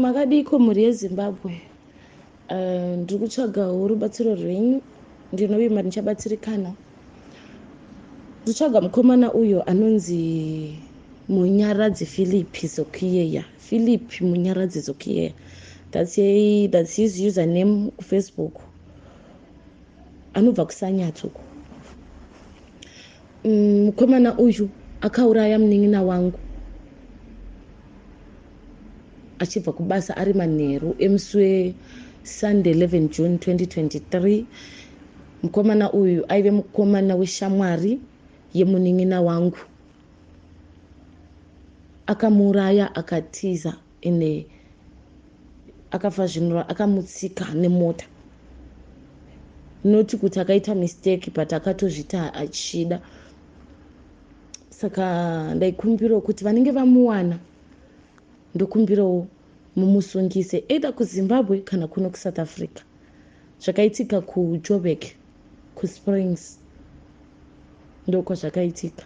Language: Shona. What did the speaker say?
Makadiko mhuri yeZimbabwe? Ndiri kutsvagawo rubatsiro rwenyu, ndinovimba ndichabatsirikana. Nditsvaga mukomana uyo anonzi Munyaradzi Philip Zokiyeya. Philip Munyaradzi Zokiyeya, that's his username kuFacebook. Anobva kuSanyatso uko. Mukomana uyu akauraya munin'ina wangu achibva kubasa ari manheru emusi weSunday 11 June 2023. Mukomana uyu aive mukomana weshamwari yemunin'ina wangu. Akamuuraya akatiza, ine akafa zvino akamutsika nemota. Noti kuti akaita mistake, but akatozviita achida. Saka ndaikumbirawo kuti vanenge vamuwana, ndokumbirawo mumusungise, either kuZimbabwe kana kuno kuSouth Africa. Zvakaitika kuJoburg, kuSprings, ndokwazvakaitika.